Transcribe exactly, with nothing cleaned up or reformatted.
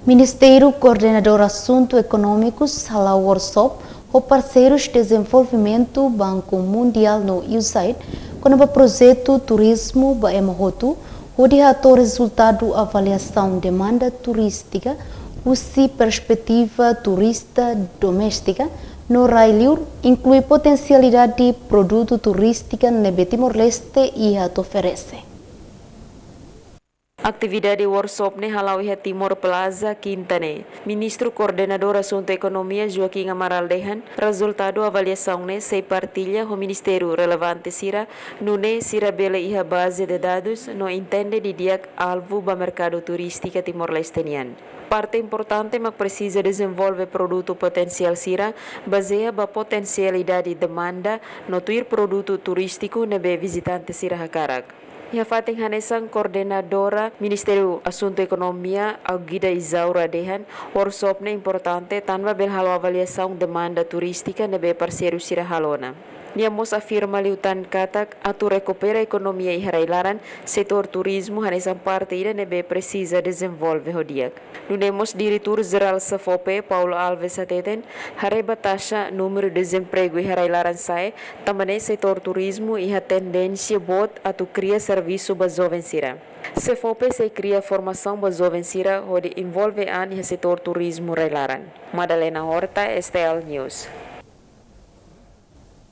Ministériu Koordenadór Asuntu Ekonómikus hala'o workshop ho parseirus dezenvolvimentu Banku Mundiál no U S A I D kona-ba projetu turizmu ba ema hotu, hodi hato'o rezultadu avaliasaun demanda turístika husi perspetiva turista doméstika no rai-liur, inklui potensialidade produtu turístika ne'ebé Timor-Leste iha atu oferese. Atividade workshop ne'e hala'o iha Timor Plaza, Kinta ne'e. Ministru Koordenadór Asuntu Ekonomia, Joaquim Amaral, dehan rezultadu avaliasaun ne'e sei partilla ho ministériu relevante sira, nune'e sira bele iha baze de dadus no entende didi'ak alvu ba merkadu turístika Timor-Leste nian. Parte importante mak presiza dezenvolve produtu potensiál sira, bazeia ba potensialidade demanda no tuir produtu turístiku ne'ebé vizitante sira hakarak. Iha fatin hanesan, Koordenadora Ministériu Asuntu Ekonomia, Aguida Isaura, dehan workshop ne'e importante tanba bele halo avaliasaun demanda turístika ne'ebé parseiru sira halo ona. Nia mós afirma liután katak atu rekupera ekonomia iha rai-laran, setór turizmu hanesan parte ida ne'ebé presiza dezenvolve ho di'ak. Nune'e mós Diretór Jerál SEFOPE, Paulo Alves, hateten, haree ba taxa númeru dezempregu iha rai-laran sa'e, tanba ne'e setór turizmu iha tendénsia boot atu kria servisu ba joven sira. SEFOPE sei kria formasaun ba joven sira hodi envolve an iha setór turizmu rai-laran. Madalena Horta, S T L News.